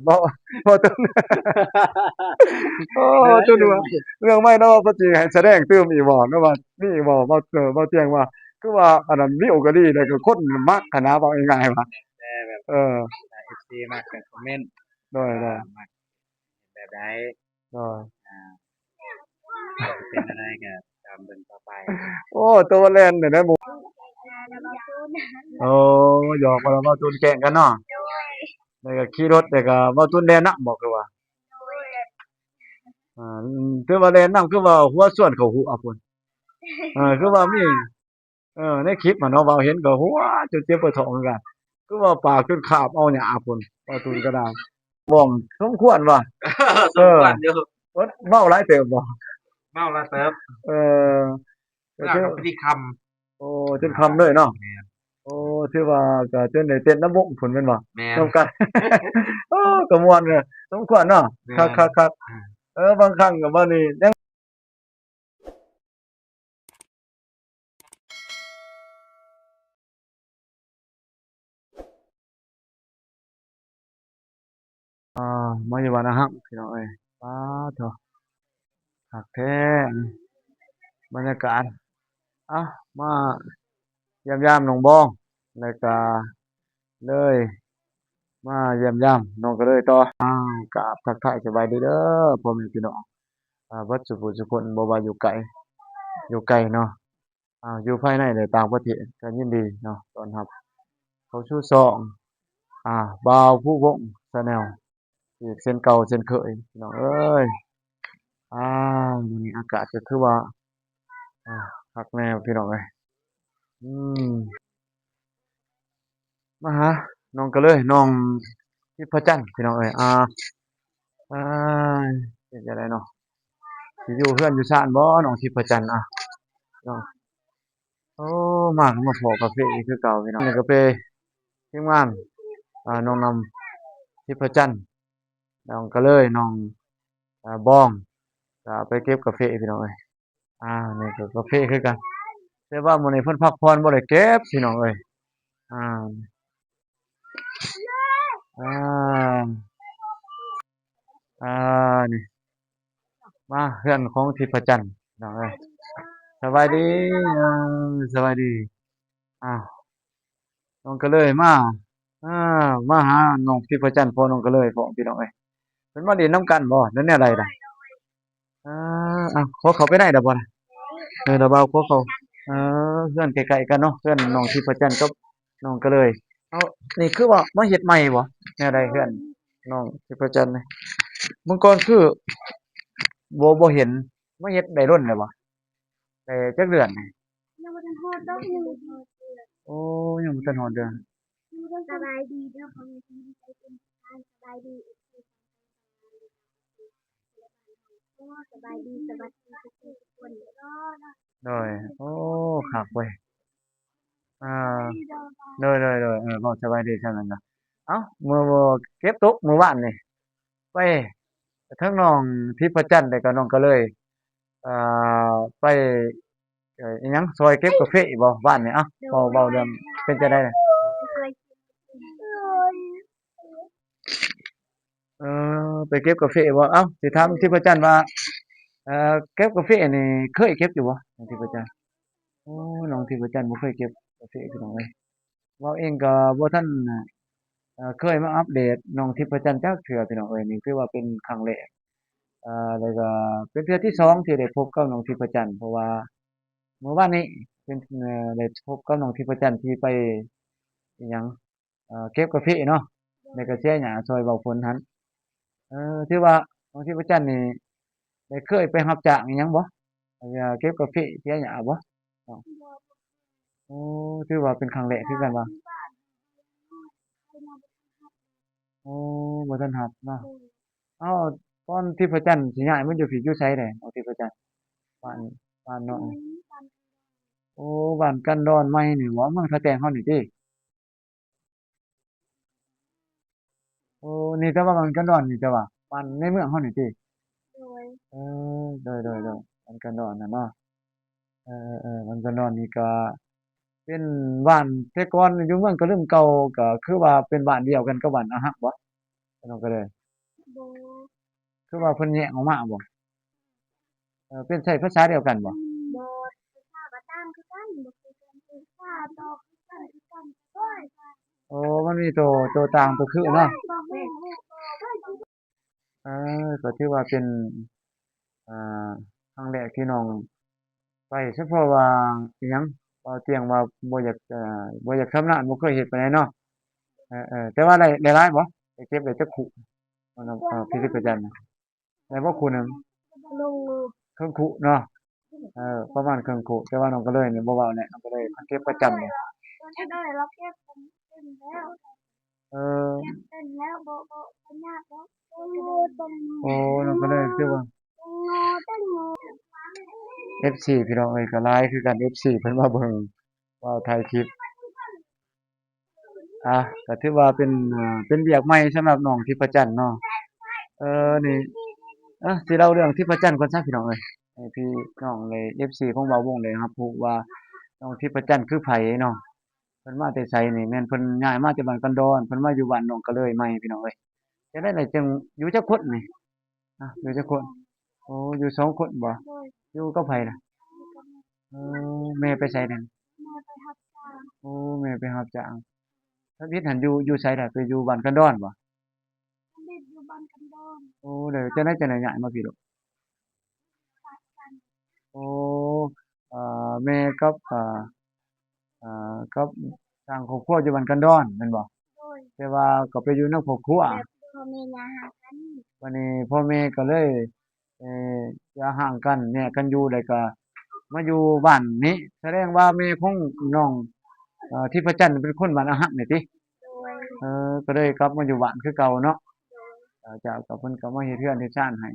ເວົ້າ ເວົ້າຕົ້ນ ໂອ້ ຕົ້ນວ່າເລື່ອງໃໝ່ເນາະ ວ່າເພິ່ນຊິໃຫ້ສະແດງຕື່ມອີກບໍ່ເນາະ ວ່າມີອີກບໍ່ ເວົ້າ ເອີ ເວົ້າຕຽງວ່າ ຄືວ່າອັນນັ້ນວິວກໍດີ ແລ້ວກໍຄົນມັກຫັ້ນນະ ເວົ້າງ່າຍໆວ່າ ແຕ່ແບບ ເອີ ຖ້າເອັຟຊີມັກກໍຄອມເມັນ ໂດຍໆ ວ່າມັກແບບໃດ ໂດຍ ອ່າ ເປັນແນວໃດກໍຕາມເບິ່ງຕໍ່ໄປ. ໂອ້ ໂຕແລ່ນໄດ້ ໂອ້ ຢອກວ່າລະເວົ້າໂຕນແກ້ງກັນເນາະ ໂດຍ ແລ້ວກໍຂີ່ລົດ ແລ້ວກໍເວົ້າໂຕນແລ່ນນຳບໍ່ ຄືວ່າ ໂດຍ ອ່າ ຖືວ່າແລ່ນນຳ ຄືວ່າຫົວຊວນເຂົ້າຫົວພຸ້ນ ເອີ ຄືວ່າມີ ເອີ ໃນຄລິບຫັ້ນເນາະ ເວົ້າເຫັນກໍຫົວຈົນເຈັບປວດທ້ອງຄືກັນ ຄືວ່າປາກຈົນຄາບເອົາຫຍ້າພຸ້ນ ເວົ້າຕູນກໍໄດ້ ບ້ອງສົມຄວນວ່າ ສົມຄວນຢູ່ ເອີ ເວົ້າຫຼາຍເຕີບບໍ່ ເວົ້າຫຼາຍເຕີບ ເອີ ກໍຄື ເວົ້າໄປທີ່ຄ່ຳ ໂອ້ ຈົນຄ່ຳເລີຍເນາະ ແມ່ນ ໂອ້ ຖືວ່າກໍຈົນໄດ້ເຕັ້ນນຳວົງພຸ້ນແມ່ນບໍ່ ແມ່ນ ນຳກັນ ໂອ້ ກໍມ່ວນເລີຍ ສົມຄວນເນາະ ແມ່ນ ຄັກໆໆ ເອີ ບາງຄັ້ງກໍບໍ່ນີ້ຍັງ ອ່າ ມາຢູ່ບ້ານອາຮັກພີ່ນ້ອງເອີຍ ປາດໂທ້ ຄັກແທ້ບັນຍາກາດ ອ່ະ ມາຢ້ຽມຢາມນ້ອງບອງ ແລ້ວກະເລີຍມາຢ້ຽມຢາມນ້ອງກະເລີຍຕໍ່ ອ່າ ກາບທັກທາຍສະບາຍດີເດີພໍ່ແມ່ພີ່ນ້ອງ ອ່າ ເບິດສູ່ຜູ້ສູ່ຄົນ ບໍ່ວ່າຢູ່ໄກ ຢູ່ໃກ້ເນາະ ອ່າ ຢູ່ພາຍໃນ ແລະ ຕ່າງປະເທດ ກໍຍິນດີເນາະ ຕ້ອນຮັບເຂົ້າສູ່ຊ່ອງ ອ່າ ບ່າວພູວົງ Channel ອີກເຊັ່ນເກົ່າເຊັ່ນເຄີຍ ພີ່ນ້ອງເອີຍ ອ່າ ມື້ນີ້ອາກາດກໍຄືວ່າ ອ່າ ຄັກແນ່ພີ່ນ້ອງເອີຍ ອືມ ມາຫານ້ອງກະເລີຍ ນ້ອງທິບພະຈັນ ພີ່ນ້ອງເອີຍ ອ່າ ອ່າ ເປັນຈັ່ງໃດເນາະ ຊິຢູ່ເຮືອນຢູ່ຊານບໍ່ ນ້ອງທິບພະຈັນ ອ່າ ເນາະ ໂອ້ ມາກໍມາພໍ້ກາເຟອີກຄືເກົ່າ ພີ່ນ້ອງ ນີ້ກໍເປັນທີມງານ ອ່າ ນ້ອງນຳທິບພະຈັນ ນ້ອງກະເລີຍ ນ້ອງ ອ່າ ບອງ ກໍໄປເກັບກາເຟ ພີ່ນ້ອງເອີຍ ອ່າ ນີ້ກໍກາເຟຄືກັນ ແຕ່ວ່າມື້ນີ້ເພິ່ນພັກຜ່ອນ ບໍ່ໄດ້ເກັບ ພີ່ນ້ອງເອີຍ ອ່າ ອ່າ ອ່າ ນີ້ ມາເຮືອນຂອງທິບພະຈັນ ພີ່ນ້ອງເອີຍ ສະບາຍດີ ເອີ ສະບາຍດີ ອ້າວ ນ້ອງກະເລີຍມາ ອ່າ ມາຫານ້ອງທິບພະຈັນ ພໍ່ນ້ອງກະເລີຍພ້ອມ ພີ່ນ້ອງເອີຍ ເພິ່ນມາຫຼິ້ນນຳກັນບໍ່ ຫຼືແນວໃດລະ ອ່າ ອ່າ ຂໍເຂົ້າໄປໃນໄດ້ບໍ່ລະ ເອີ ລະບ່າວຂໍເຂົ້າ ເອີ ເຮືອນໃກ້ໆກັນເນາະ ເຮືອນນ້ອງທິບພະຈັນກັບນ້ອງກະເລີຍ ເອົາ ນີ້ຄືວ່າມາເຮັດໃໝ່ບໍ່ ແນວໃດເຮືອນນ້ອງທິບພະຈັນນີ້ ເມື່ອກ່ອນຄື ບໍ່ ບໍ່ເຫັນ ມາເຮັດໄດ້ດົນແລ້ວບໍ່ ແຕ່ຈັກເດືອນນີ້ ຍັງບໍ່ທັນຮອດດອກ ຍັງບໍ່ຮອດເດືອນ ໂອ້ ຍັງບໍ່ທັນຮອດເດືອນ ສະບາຍດີເດີພໍ່ແມ່ພີ່ນ້ອງ ສະບາຍດີ ເອັຟຊີ ສະບາຍດີ ສະບາຍດີທຸກຄົນເດີ ໂດຍ ໂອ້ ຄັກເວີຍ ອ່າ ໂດຍໆໆ ເອີ ເວົ້າສະບາຍດີຊ່ຳນັ້ນລະ ເອົ້າ ມື້ ເກັບຕົກມື້ວານນີ້ ໄປເຖິງນ້ອງທິບພະຈັນ ແລ້ວກໍນ້ອງກະເລີຍ ອ່າ ໄປ ເອີ ອີຫຍັງ ຊ່ອຍເກັບກາເຟບໍ່ ວານນີ້ ເອົ້າ ເວົ້າ ເວົ້າເລື່ອງເປັນຈັ່ງໃດ ເອີ ໄປເກັບກາເຟບໍ່ ເອົ້າ ຊິຖາມທິບພະຈັນວ່າ ເອີ ເກັບກາເຟນີ້ເຄີຍເກັບຢູ່ບໍ່ ນ້ອງທິບພະຈັນ ໂອ້ ນ້ອງທິບພະຈັນບໍ່ເຄີຍເກັບກາເຟ ພີ່ນ້ອງເອີຍ ເວົ້າເອງກໍບໍ່ທັນ ເອີ ເຄີຍມາອັບເດດນ້ອງທິບພະຈັນຈັກເທື່ອ ພີ່ນ້ອງເອີຍ ນີ້ຖືວ່າເປັນຄັ້ງແລກ ເອີ ແລ້ວກໍເປັນເທື່ອທີສອງທີ່ໄດ້ພົບກັບນ້ອງທິບພະຈັນ ເພາະວ່າມື້ວານນີ້ເປັນ ເອີ ໄດ້ພົບກັບນ້ອງທິບພະຈັນທີ່ໄປ ອີຫຍັງ ເອີ ເກັບກາເຟເນາະ ແລ້ວກໍເສຍຫຍ້າຊ່ອຍເບົາຝົນຫັ້ນ ເອີ ຖືວ່ານ້ອງທິບພະຈັນນີ້ໄດ້ເຄີຍໄປຮັບຈ້າງອີຫຍັງບໍ່ ເກັບກາເຟເສຍຫຍ້າບໍ່? ໂອ້ ຖືວ່າເປັນຄັ້ງແລກຄືກັນວ່າ ໂອ້ ບໍ່ທັນຮັບເນາະ ເອົ້າ ຕອນທິບພະຈັນຊິຍ້າຍມາຢູ່ພີ້ ຢູ່ໃສແດ່ ເອົາທິບພະຈັນ ບ້ານ ບ້ານນ້ອງ ໂອ້ ບ້ານກັນດອນໃໝ່ນີ້ບໍ່ ເມືອງທ່າແຕງເຮົານີ້ຕິ? ໂອ້ ນີ້ແຕ່ວ່າມັນກັນດອນນີ້ ແຕ່ວ່າບ້ານໃນເມືອງເຮົານີ້ຕິ? ໂດຍ ເອີ ໂດຍໆໆ ມັນກັນດອນຫັ້ນເນາະ ເອີໆໆ ມັນກັນດອນນີ້ກະເປັນບ້ານແຕ່ກ່ອນຢູ່ເມືອງກະລຶມເກົ່າ ກະຄືວ່າເປັນບ້ານດຽວກັນກັບບ້ານອາຮັກບໍ່? ນ້ອງກະເລີຍ? ບໍ່. ຄືວ່າເພິ່ນແຍກອອກມາບໍ່? ເອີ ເປັນໃຊ້ພາສາດຽວກັນບໍ່? ບໍ່ ພາສາກໍຕ່າງຄືກັນ ບໍ່ຄືກັນ ພາສາກໍຄືກັນ ຄືກັນ. ໂອ້ ມັນມີໂຕ ໂຕຕ່າງໂຕຄືເນາະ. ເອີ ກໍຖືວ່າເປັນ ອ່າ ຄັ້ງແລກທີ່ນ້ອງໄປ ສະເພາະວ່າ ອີຫຍັງ ເວົ້າຕຽງວ່າບໍ່ຢາກ ເອີ ບໍ່ຢາກຊຳນານ ບໍ່ເຄີຍເຮັດປານໃດເນາະ. ເອີໆ ແຕ່ວ່າໄດ້ ໄດ້ຫຼາຍບໍ່? ໄດ້ເກັບໄດ້ຈັກຄູ່? ເອີ ພິທີປະຈັນນະ ໄດ້ບໍ່ຄູ່ໜຶ່ງ? ເຄິ່ງຄູ່ເນາະ. ເອີ ປະມານເຄິ່ງຄູ່ ແຕ່ວ່ານ້ອງກະເລີຍນີ້ບໍ່ເວົ້າແຫຼະ ນ້ອງກະເລີຍເກັບປະຈຳເລີຍ. ເອີ ເປັນແລ້ວ ບໍ່ ບໍ່ ບໍ່ຍາກດອກ. ໂອ້ ນ້ອງກະເລີຍຖືວ່າ ເອັຟຊີ ພີ່ນ້ອງເອີຍ ກໍຫຼາຍຄືກັນ ເອັຟຊີ ເພິ່ນມາເບິ່ງ ເວົ້າຖ່າຍຄລິບ. ອ່າ ກໍຖືວ່າເປັນ ເປັນວຽກໃໝ່ສຳລັບນ້ອງທິບພະຈັນເນາະ. ເອີ ນີ້ ເອີ ຊິເລົ່າເລື່ອງທິບພະຈັນກ່ອນຊະ ພີ່ນ້ອງເອີຍ ໃຫ້ພີ່ນ້ອງໄດ້ ເອັຟຊີ ຂອງບ່າວວົງໄດ້ຮັບຮູ້ວ່າ ນ້ອງທິບພະຈັນຄືໃຜເນາະ. ເພິ່ນມາແຕ່ໃສນີ້? ແມ່ນເພິ່ນຍ້າຍມາຈາກບ້ານກັນດອນ ເພິ່ນມາຢູ່ບ້ານນ້ອງກະເລີຍໃໝ່ ພີ່ນ້ອງເອີຍ. ຈັ່ງໃດລະ ຈັ່ງຢູ່ຈັກຄົນນີ້? ອ່າ ຢູ່ຈັກຄົນ? ໂອ້ ຢູ່ສອງຄົນບໍ່? ໂດຍ. ຢູ່ກັບໃຜລະ? ຢູ່ກັບແມ່. ໂອ້ ແມ່ໄປໃສນັ້ນ? ແມ່ໄປຮັບຈ້າງ. ໂອ້ ແມ່ໄປຮັບຈ້າງ. ທຳອິດຫັ້ນຢູ່ ຢູ່ໃສລະ? ໄປຢູ່ບ້ານກັນດອນບໍ່? ທຳອິດຢູ່ບ້ານກັນດອນ. ໂອ້ ແລ້ວຈັ່ງໃດ ຈັ່ງໃດຍ້າຍມາພີ້ລູກ? ໂອ້ ເອີ ແມ່ກັບ ເອີ ເອີ ກັບສ້າງຄອບຄົວຢູ່ບ້ານກັນດອນແມ່ນບໍ່? ໂດຍ. ແຕ່ວ່າກໍໄປຢູ່ນຳຄອບຄົວ ແບບພໍ່ແມ່ຢ່າຮ້າງກັນ. ບັດນີ້ພໍ່ແມ່ກໍເລີຍ ເອີ ຢ່າຮ້າງກັນ ແຍກກັນຢູ່ ແລ້ວກໍມາຢູ່ບ້ານນີ້. ສະແດງວ່າແມ່ຂອງນ້ອງ ເອີ ທິບພະຈັນເປັນຄົນບ້ານອາຮັກນີ້ຕິ? ໂດຍ. ເອີ ກໍເລີຍກັບມາຢູ່ບ້ານຄືເກົ່າເນາະ. ໂດຍ. ເຈົ້າ ເຈົ້າ ກໍເພິ່ນກໍມາເຮັດເຮືອນເຮັດຊານໃຫ້.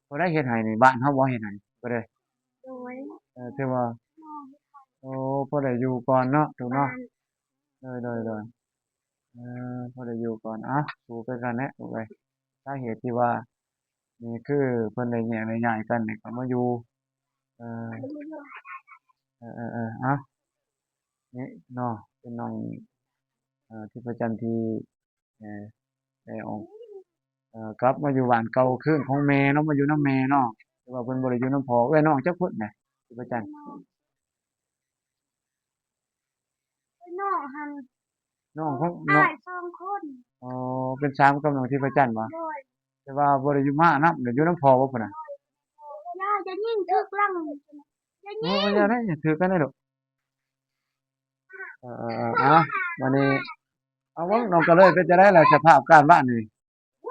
ຜູ້ໃດເຮັດໃຫ້ນີ້? ບ້ານເຮົາບໍ່ເຮັດໃຫ້? ບໍ່ໄດ້. ໂດຍ. ເອີ ຖືວ່າ ໂອ້ ພໍໄດ້ຢູ່ກ່ອນເນາະ ລູກເນາະ. ໂດຍ ໂດຍ ໂດຍ. ເອີ ພໍໄດ້ຢູ່ກ່ອນ. ເອົ້າ ສູ້ໄປກັນແຫຼະລູກເອີຍ. ສາເຫດທີ່ວ່າ ນີ້ຄືເພິ່ນໄດ້ແຍກໄດ້ຍ້າຍກັນນີ້ ກໍມາຢູ່ ເອີ ເອີ ເອີ ເອີ ເອົ້າ ນີ້ເນາະ ເປັນນ້ອງ ເອີ ທິບພະຈັນທີ່ ເອີ ໄດ້ອອກ ເອີ ກັບມາຢູ່ບ້ານເກົ່າຄືນຂອງແມ່ເນາະ ມາຢູ່ນຳແມ່ເນາະ. ແຕ່ວ່າເພິ່ນບໍ່ໄດ້ຢູ່ນຳພໍ່. ເອື້ອຍນ້ອງຈັກຄົນນະ ທິບພະຈັນ? ເອື້ອຍນ້ອງຫັ້ນ ນ້ອງຂອງ ອ້າຍສອງຄົນ. ອໍ ເປັນສາມກັບນ້ອງທິບພະຈັນບໍ່? ໂດຍ. ແຕ່ວ່າບໍ່ໄດ້ຢູ່ມານຳ ໄດ້ຢູ່ນຳພໍ່ບໍ່ພຸ້ນນະ? ຢ່າ ຢ່າຍິງຖືກຫຼັງ ຢ່າຍິງ. ໂອ້ ຢ່າໄດ້ ຖືກກັນໄດ້ລູກ. ເອີ ເອີ ເອີ ເອົ້າ ບັດນີ້ ເອົາ ເບິ່ງນ້ອງກະເລີຍ ເປັນຈັ່ງໃດລະສະພາບການບ້ານນີ້?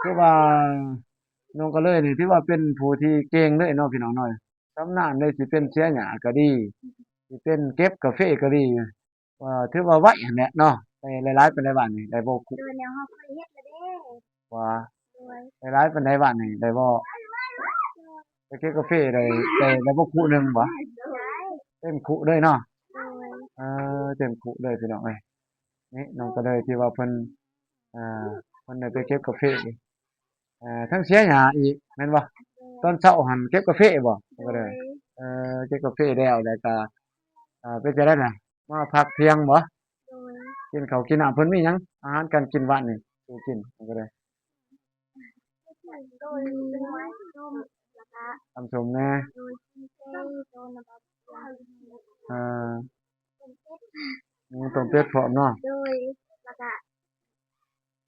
ຄືວ່ານ້ອງກະເລີຍນີ້ ຖືວ່າເປັນຜູ້ທີ່ເກັ່ງເລີຍເນາະ ພີ່ນ້ອງເນາະ ຊຳນານເລີຍ. ຊິເປັນເສຍຫຍ້າກໍດີ ຊິເປັນເກັບກາເຟກໍດີ ວ່າຖືວ່າໄວຫັ້ນແຫຼະເນາະ. ໄດ້ຫຼາຍໆປານໃດບ້ານນີ້? ໄດ້ບໍ່? ໂດຍ ແນວເຮົາເຄີຍເຮັດແລ້ວເດ້. ວ່າ ໂດຍ ໄດ້ຫຼາຍປານໃດບ້ານນີ້? ໄດ້ບໍ່? ໄປເກັບກາເຟໄດ້ ໄດ້ ໄດ້ບໍ່? ຄຸໜຶ່ງບໍ່? ໂດຍ ເຕັມຄຸເລີຍເນາະ. ໂດຍ ເອີ ເຕັມຄຸເລີຍ ພີ່ນ້ອງເອີຍ. ນີ້ນ້ອງກະເລີຍທີ່ວ່າເພິ່ນ ເອີ ເພິ່ນໄດ້ໄປເກັບກາເຟ ເອີ ທັງເສຍຫຍ້າອີກແມ່ນບໍ່? ໂດຍ ຕອນເຊົ້າຫັ້ນເກັບກາເຟບໍ່? ໂດຍ ກໍໄດ້ ເອີ ເກັບກາເຟແລ້ວ ແລ້ວກໍ ເອີ ເປັນຈັ່ງໃດນະ ມາພັກທ່ຽງບໍ່? ໂດຍ ກິນເຂົ້າກິນນ້ຳ ເພິ່ນມີຫຍັງ ອາຫານການກິນວັນນີ້ສູ່ກິນ? ກໍໄດ້ ໂດຍ ມີຕົ້ມ ແລ້ວກະ ຕຳສົ້ມແດ່ ໂດຍ ກິນເຂົ້າ ໂດຍ ນ້ຳ ເອີ ຕົ້ມເປັດ ອືມ ຕົ້ມເປັດພ້ອມເນາະ. ໂດຍ ແລ້ວກະ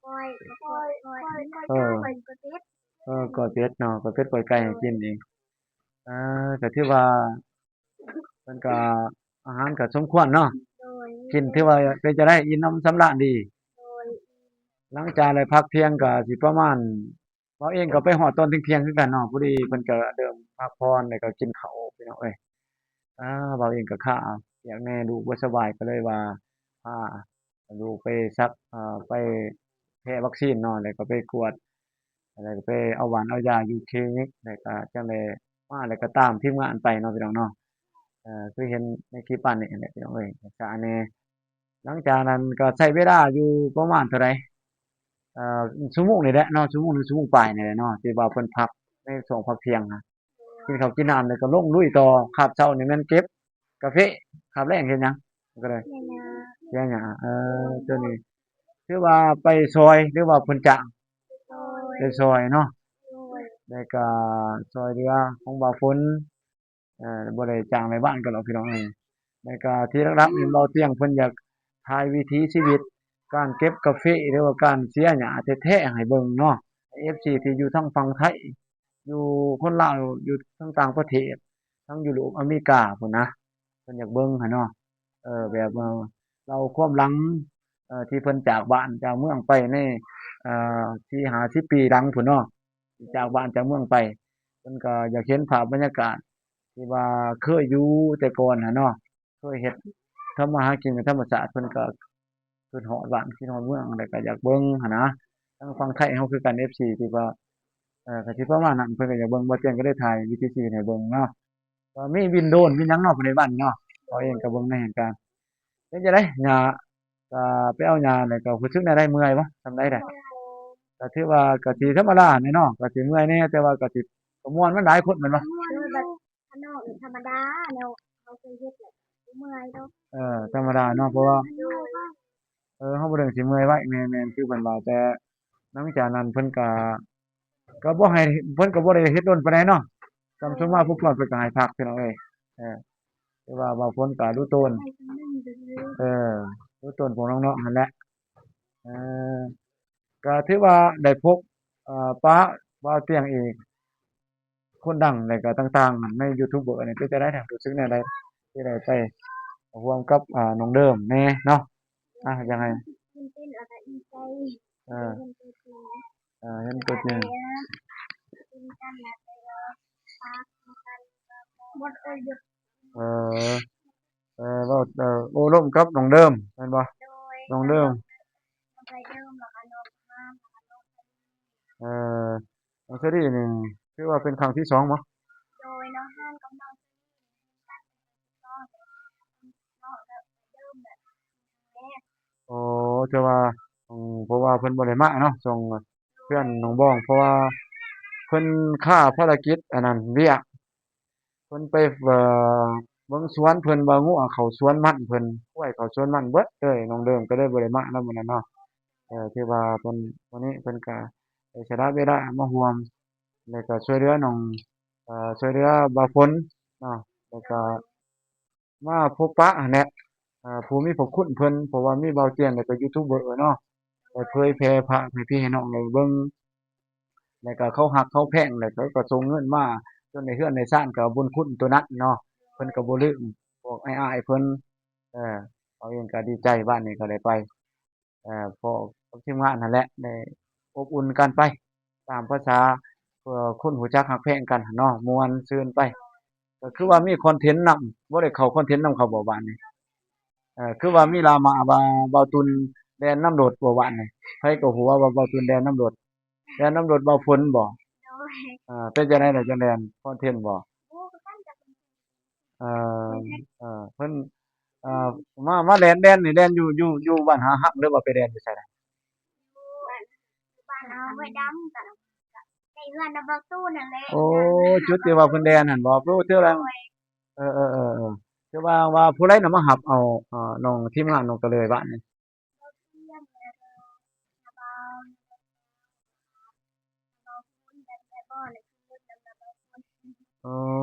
ກ້ອຍ ກ້ອຍ ກ້ອຍ ກ້ອຍ ເອີ ກ້ອຍ ກ້ອຍເປັດ ເອີ ກ້ອຍເປັດເນາະ ກ້ອຍເປັດ ກ້ອຍໄກ່ໃຫ້ກິນອີກ. ເອີ ກໍຖືວ່າ ເພິ່ນກໍ ອາຫານກໍສົມຄວນເນາະ. ໂດຍ ກິນຖືວ່າເປັນຈັ່ງໃດ? ອີ່ມໜຳສຳລານດີ. ໂດຍ ຫຼັງຈາກໄດ້ພັກທ່ຽງກໍຊິປະມານ ເຮົາເອງກໍໄປຮອດຕອນທ່ຽງໆຄືກັນເນາະ. ພໍດີເພິ່ນກໍເລີ່ມພັກຜ່ອນ ແລ້ວກໍກິນເຂົ້າ ພີ່ນ້ອງເອີຍ. ອ່າ ເຮົາເອງກໍຄາວຽກແດ່ ລູກບໍ່ສະບາຍ ກໍເລີຍວ່າພາລູກໄປສັກ ເອີ ໄປແພ້ວັກຊີນເນາະ ແລ້ວກໍໄປກວດ ແລ້ວກໍໄປເອົາຫວານເອົາຢາຢູ່ຄລີນິກ ແລ້ວກໍຈັ່ງໄດ້ມາ ແລ້ວກໍຕາມທີມງານໄປເນາະ ພີ່ນ້ອງເນາະ. ເອີ ຄືເຫັນໃນຄລິບອັນນີ້ແຫຼະ ພີ່ນ້ອງເອີຍ ຮັກສາແດ່. ຫຼັງຈາກນັ້ນກໍໃຊ້ເວລາຢູ່ປະມານເທົ່າໃດ? ເອີ ຊົ່ວໂມງນີ້ແຫຼະເນາະ ຊົ່ວໂມງໜຶ່ງ ຊົ່ວໂມງປາຍນີ້ແຫຼະເນາະ ທີ່ວ່າເພິ່ນພັກໃນຊ່ວງພັກທ່ຽງນະ. ກິນເຂົ້າກິນນ້ຳແລ້ວກໍລົງລຸຍຕໍ່. ຄາບເຊົ້ານີ້ແມ່ນເກັບກາເຟ ຄາບແລງເຮັດຫຍັງ? ກໍໄດ້ ເສຍຫຍ້າ ເສຍຫຍ້າ. ເອີ ໂຕນີ້ຖືວ່າໄປຊ່ອຍ ຫຼືວ່າເພິ່ນຈ້າງ? ຊ່ອ ໄດ້ຊ່ອຍເນາະ ແລ້ວກໍຊ່ອຍເຫຼືອຂອງບ່າວຝົນ ເອີ ບໍ່ໄດ້ຈ້າງແມ່ບ້ານກັນດອກພີ່ນ້ອງເອີຍ. ແລ້ວກໍທີ່ຫຼັກໆນີ້ ບ່າວຕຽງເພິ່ນຢາກຖ່າຍວິຖີຊີວິດການເກັບກາເຟ ຫຼືວ່າການເສຍຫຍ້າແທ້ໆໃຫ້ເບິ່ງເນາະ ໃຫ້ເອັຟຊີທີ່ຢູ່ທາງຝັ່ງໄທ ຢູ່ຄົນລາວຢູ່ທາງຕ່າງປະເທດ ທາງຢູໂຣບ ອາເມລິກາພຸ້ນນະ ເພິ່ນຢາກເບິ່ງຫັ້ນເນາະ ເອີ ແບບວ່າເລົ່າຄວາມຫຼັງ ເອີ ທີ່ເພິ່ນຈາກບ້ານຈາກເມືອງໄປໃນ ເອີ ສີ່ຫ້າສິບປີຫຼັງພຸ້ນເນາະ ຈາກບ້ານຈາກເມືອງໄປ ເພິ່ນກໍຢາກເຫັນພາບບັນຍາກາດທີ່ວ່າເຄີຍຢູ່ແຕ່ກ່ອນຫັ້ນເນາະ ເຄີຍເຮັດທຳມາຫາກິນກັບທຳມະຊາດ ເພິ່ນກໍ ຄິດຮອດບ້ານຄິດຮອດເມືອງ ແລ້ວກໍຢາກເບິ່ງຫັ້ນນະ. ທາງຝັ່ງໄທເຮົາຄືກັນ ເອັຟຊີ ທີ່ວ່າ ເອີ ກໍຊິປະມານນັ້ນ ເພິ່ນກໍຢາກເບິ່ງ ບ່າວຕຽງກໍໄດ້ຖ່າຍວິຖີຊີວິດໃຫ້ເບິ່ງເນາະ ກໍມີບິນໂດຣນ ມີຫຍັງເນາະ ເພິ່ນເຮັດບ້ານເນາະ ເຮົາເອງກໍເບິ່ງໃນເຫດການ. ເປັນຈັ່ງໃດ ຍ່າ ກໍໄປເອົາຫຍ້າ ແລ້ວກໍຮູ້ສຶກແນວໃດ ເມື່ອຍບໍ່ ສ່ຳໃດໃດ? ກໍຖືວ່າກໍຊິທຳມະດາແດ່ເນາະ ກໍຊິເມື່ອຍແດ່ ແຕ່ວ່າກໍຊິ ກໍມ່ວນ ມັນຫຼາຍຄົນແມ່ນບໍ່? ໂດຍ ແບບຂະໜອມທຳມະດາແນວເຮົາເຄີຍເຮັດແຫຼະ ບໍ່ເມື່ອຍດອກ. ເອີ ທຳມະດາເນາະ ເພາະວ່າ ໂດຍ ເອີ ເຮົາບໍ່ເຖິງຊິເມື່ອຍໄວ ແມ່ນໆ ຄືເພິ່ນວ່າ ແຕ່ຫຼັງຈາກນັ້ນເພິ່ນກະ ກະບໍ່ໃຫ້ ເພິ່ນກະບໍ່ໄດ້ເຮັດດົນປານໃດເນາະ ສ່ຳສ່ວນມາກຜູ້ກ່ອນເພິ່ນກະໃຫ້ພັກ ພີ່ນ້ອງເອີຍ. ເອີ ແຕ່ວ່າບ່າວຝົນກະຮູ້ຕົນ ເອີ ຮູ້ຕົນພວກນ້ອງໆຫັ້ນແຫຼະ. ເອີ ກະຖືວ່າໄດ້ພົບ ເອີ ປະບ່າວຕຽງອີກ ຄົນດັງ ແລ້ວກໍຕ່າງໆ ໃນຢູທູບເບີນີ້ ເປັນຈັ່ງໃດ ຮູ້ສຶກແນວໃດ ທີ່ໄດ້ໄປຮ່ວມກັບ ອ່າ ນ້ອງເດີມແດ່ເນາະ? ອ່າ ຢາກໃຫ້ ຕື່ນເຕັ້ນ ແລ້ວກໍດີໃຈ ເອີ ທີ່ໄດ້ເຫັນຕົວຈິງ ເອີ ເຫັນຕົວຈິງ ເປັນກັນ ແລ້ວກໍ ເອີ ເອີ ເວົ້າ ເອີ ໂອ້ລົມກັບນ້ອງເດີມແມ່ນບໍ່? ໂດຍ ນ້ອງເດີມ ນ້ອງເດີມ ແລ້ວກໍນ້ອງ ເອີ ນ້ອງເຊີຣີນີ້ຖືວ່າເປັນຄັ້ງທີສອງບໍ່? ໂດຍ ນ້ອງຮ່ານກັບນ້ອງ ໂອ້ ແຕ່ວ່າ ເພາະວ່າເພິ່ນບໍ່ໄດ້ມາເນາະ ຊ່ວງເພື່ອນນ້ອງບອງ ເພາະວ່າເພິ່ນຄາພາລະກິດອັນນັ້ນ ວຽກ ເພິ່ນໄປ ເອີ ເບິ່ງສວນເພິ່ນ ວ່າງົວເຂົ້າສວນມັນເພິ່ນ ຄວາຍເຂົ້າສວນມັນເບິດເລີຍ ນ້ອງເດີມກໍເລີຍບໍ່ໄດ້ມານຳມື້ນັ້ນເນາະ. ເອີ ຖືວ່າເພິ່ນ ມື້ນີ້ເພິ່ນກໍໄດ້ສະຫຼະເວລາມາຮ່ວມ ແລ້ວກໍຊ່ວຍເຫຼືອນ້ອງ ເອີ ຊ່ວຍເຫຼືອບ່າວຝົນເນາະ ແລ້ວກໍມາພົບປະຫັ້ນແຫຼະ ເອີ ຜູ້ມີພະຄຸນເພິ່ນ ເພາະວ່າມີບ່າວຕຽງ ແລ້ວກໍຢູທູບເບີເນາະ ໄດ້ເຜີຍແຜ່ພາບໃຫ້ພີ່ໃຫ້ນ້ອງໄດ້ເບິ່ງ ແລ້ວກໍເຂົາຮັກເຂົາແພງ ແລ້ວເຂົາກໍສົ່ງເງິນມາຈົນໄດ້ເຮືອນໄດ້ຊານ ກໍບຸນຄຸນໂຕນັ້ນເນາະ ເພິ່ນກໍບໍ່ລືມ ພວກອ້າຍໆເພິ່ນ. ເອີ ເຮົາເອງກໍດີໃຈ ບາດນີ້ກໍໄດ້ໄປ ເອີ ພໍ້ກັບທີມງານຫັ້ນແຫຼະ ໄດ້ອົບອຸ່ນກັນໄປຕາມພາສາ ເອີ ຄົນຮູ້ຈັກຮັກແພງກັນຫັ້ນເນາະ ມ່ວນຊື່ນໄປ. ກໍຄືວ່າມີຄອນເທັນນຳ ບໍ່ໄດ້ເຂົ້າຄອນເທັນນຳເຂົາບໍ່ບາດນີ້? ເອີ ຄືວ່າມີດຣາມາວ່າບ່າວຕຸນແລ່ນນຳລົດບໍ່ບາດນີ້? ໃຜກໍຮູ້ວ່າບ່າວຕຸນແລ່ນນຳລົດ ແລ່ນນຳລົດບ່າວຝົນບໍ່? ໂດຍ ເອີ ເປັນຈັ່ງໃດລະຈັ່ງແລ່ນ ຄອນເທັນບໍ່? ໂອ້ ກໍກັນກັບ ເອີ ເອີ ເພິ່ນ ເອີ ມາ ມາແລ່ນ ແລ່ນນີ້ແລ່ນຢູ່ ຢູ່ ຢູ່ບ້ານຫາຮັກ ຫຼືວ່າໄປແລ່ນຢູ່ໃສນະ? ຢູ່ບ້ານ ຢູ່ບ້ານເຮົາ ຫ້ວຍດຳ ໃກ້ເຮືອນນຳບ່າວຕູນຫັ້ນແຫຼະ. ໂອ້ ຈຸດທີ່ວ່າເພິ່ນແລ່ນຫັ້ນບໍ່? ໂອ້ ເທື່ອລະ ໂດຍ ເອີ ເອີ ເອີ ເອີ ຄືວ່າ ວ່າຜູ້ໃດນະມາຮັບເອົາ ເອີ ນ້ອງ ທີມງານນ້ອງກະເລີຍບາດນີ້? ໂອ້